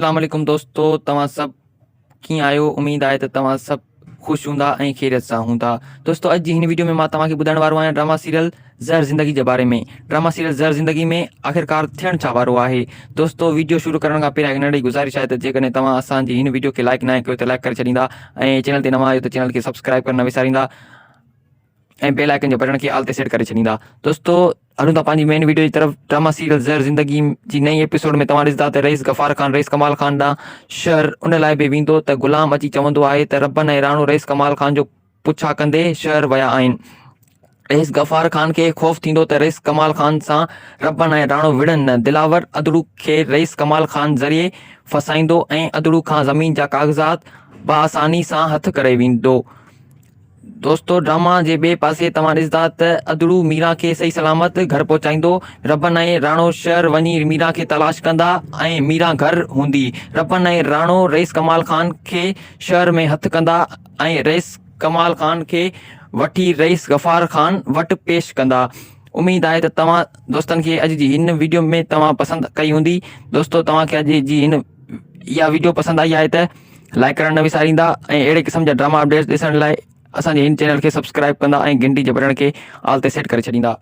اسلام عليڪم دوستو توهان سڀ ڪيئن آهيو اميد آهي ته توهان سڀ خوش هوندا ۽ خيريت سان هوندا دوستو اڄ جي هن ويڊيو ۾ مان توهان کي ٻڌائڻ وارو آهيان ڊراما سيريل زهر زندگي جي باري ۾ ڊراما سيريل زهر زندگي ۾ آخرڪار ٿيڻ ڇا وارو آهي دوستو ويڊيو شروع ڪرڻ کان پهريان هڪ ننڍي گذارش آهي ته جيڪڏهن توهان اسان جي هن ويڊيو کي لائڪ ناهي ڪيو ته لائڪ ڪري ڇڏيندا ۽ چينل تي نوان آهيو ته چينل کي سبسڪرائب ڪرڻ نه وساريندا ۽ بيل آئيڪن جي بٽڻ کي آل تي سيٽ ڪري ڇڏيندا دوستو هلون ٿا پنهنجي مين ويڊيو جي طرف ڊراما سيريل زهر زندگي جي نئين ايپيسوڊ ۾ توهان ڏسندا ته رئيس غفار خان رئيس ڪمال خان ڏانهن شهر ان لاء به ويندو ته غلام اچي چوندو آهي ته ربن ۽ راڻو رئيس ڪمال خان جو پڇا ڪندي شهر ويا آهن رئيس غفار خان کي خوف ٿيندو ته رئيس ڪمال خان سان ربن ۽ راڻو وڙهن نه دلاور ادڙو کي رئيس ڪمال خان ذريعي ڦسائيندو ۽ ادڙو کان زمين جا ڪاغذات بآساني سان هٿ ڪري ويندو دوستو ڊراما جي ٻئي پاسي توهان ڏسندا ته ادڙو ميران کي صحيح سلامت گهر پهچائيندو. ربن ۽ راڻو شهر وڃي ميران کي تلاش ڪندا ۽ ميران گهر هوندي. ربن ۽ راڻو رئيس ڪمال خان کي شهر ۾ هٿ ڪندا ۽ رئيس ڪمال خان کي وٺي رئيس غفار خان وٽ پيش ڪندا. اميد آهي ته توهان دوستن کي اڄ جي هن ويڊيو ۾ توهان پسند ڪئي هوندي. دوستو توهان کي اڄ جي هن اها ويڊيو پسند آئي آهي ته لائڪ ڪرڻ نه وساريندا ۽ اهڙي قسم جا ڊراما اپڊيٽس ڏسڻ لاء اسان جي هن چينل کي سبسڪرائب ڪندا ۽ گهنٽي جي بٽڻ کي آل تي سيٽ ڪري ڇڏيندا.